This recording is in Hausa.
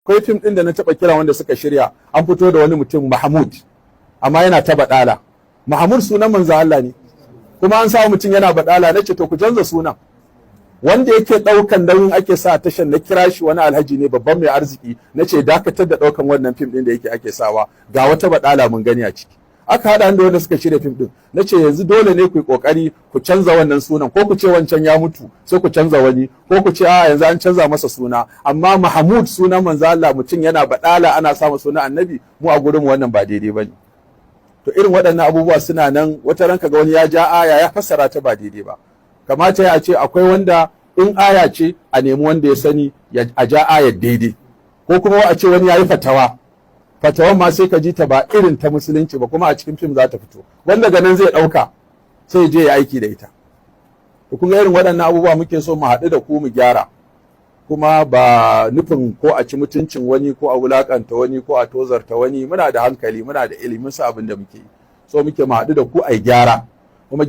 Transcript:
Akwai fim ɗin da na taɓa kira wanda suka shirya, an fito da wani mutum Mahmud, amma yana ta baɗala. Mahmud sunan manzo Allah ne, kuma an samu mutum yana baɗala. Na ce, "To, ku canza sunan." Wanda yake ɗaukan nauyin ake sa tashar, na kira shi, wani alhaji ne babban mai arziki, na ce dakatar da ɗaukan wannan fim ɗin da yake ake sawa, ga wata baɗala mun gani a ciki. Aka haɗa da wanda suka shirya fim ɗin. Na ce, "Yanzu dole ne ku yi ƙoƙari ku canza wannan sunan, ko ku ce wancan ya mutu sai ku canza wani, ko ku ce a yanzu an canza masa suna. Amma Mahmud sunan manzo Allah, mutum yana baɗala ana sa sunan Annabi, mu a gurin wannan ba daidai bane." To, irin waɗannan abubuwa suna nan. Wata ranka ga wani ya ja aya ya fassara ta ba daidai ba. Kamata ya ce akwai wanda in aya ce a nemi wanda ya sani a ja ayar daidai, ko kuma a ce wani ya yi fatawa, fatawan ma sai ka ji ta ba irin ta Musulunci ba, kuma a cikin fim za ta fito, wanda ganin zai ɗauka sai je ya aiki da ita. To, kun ga irin waɗannan abubuwa muke so mu haɗu da ku mu gyara, kuma ba nufin ko a ci mutuncin wani ko a wulakanta wani ko a tozarta wani. Muna da hankali, muna da ilimin sa abin da muke yi. So muke mu haɗu da ku a gyara kuma.